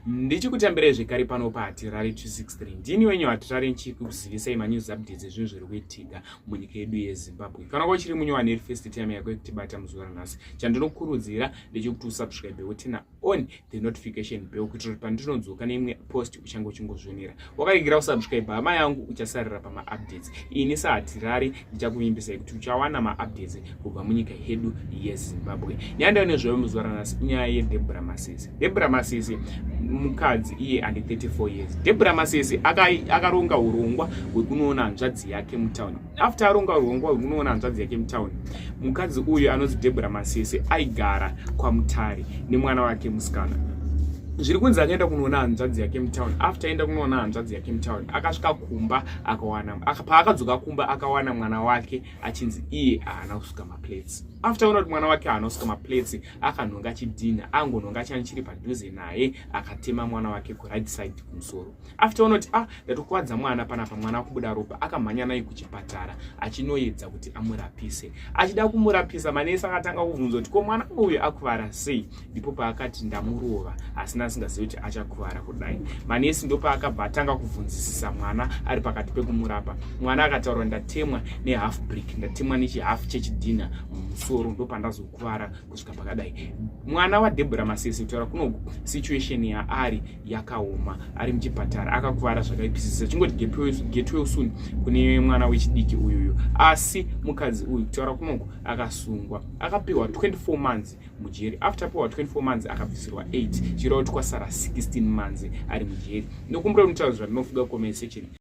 Ndichikutambirai zvekare pano paHatirari 263. Ndini wenyu Hatirari ndichikuzivisai manews updates ezvinhu zviri kuitika munyika yedu yeZimbabwe. Kana uchiri munyowani iri first time yako yekutibata muzuva ranhasi, chandinokurudzira ndechekuti usubscribe woturn on the notification bell kuitira kuti pandinodzoka neimwe post uchange uchingozvionera. Wakaregera kusubscribe, hama yangu, uchasarira pamaupdates. Ini saHatirari ndichakuvimbisai kuti uchawana maupdates kubva munyika yedu yeZimbabwe. Nyaya ndainezvayo muzuva ranhasi inyaya yeDebra Masese. Debra Masese mukadzi iye ane 34 years. Debra Masese akaronga urongwa hwekunoona hanzvadzi yake mutauni. After aronga urongwa hwekunoona hanzvadzi yake mutauni, mukadzi uyu anonzi Debra Masese aigara kwaMutare nemwana wake musikana. Zviri kunzi akaenda kunoona hanzvadzi yake mutauni. After aenda kunoona hanzvadzi yake mutauni, akasvika kumba akawana, paakadzoka kumba akawana mwana wake achinzi iye haana kusuka maplates. After aona kuti mwana wake haana kusuka maplates, akanhonga chidhina, angonhonga chani chiri padhuze naye, akatema mwana wake kuright side kumusoro. After aona kuti, ah, ndatokuvadza mwana panapa, mwana akubuda ropa, akamhanya naye kuchipatara achinoedza kuti amurapise. Achida kumurapisa, manesi akatanga kubvunza kuti, ko mwana uyu akuvara sei? Ndipo paakati, ndamurova asina asingazivi kuti achakuvara kudai. Manesi ndopaakabva atanga kubvunzisisa mwana ari pakati pekumurapa. Mwana akataura, ndatemwa nehalf brick, ndatemwa nechihalf chechidhina mumusoro, ndopandazokuvara kusvika pakadai. Mwana waDebra Masese, kutaura kunoku situation yaari yakaoma, ari muchipatara, akakuvara zvakaipisisa. Chingoti get well soon kune mwana wechidiki uyuyu. Asi mukadzi uyu, kutaura kunoku, akasungwa, akapiwa 24 months mujeri. After apiwa 24 months, akabvisirwa 8, chireva kuti kwasara 16 months ari mujeri. Ndokumbira kutaura zvandinofuga comment section.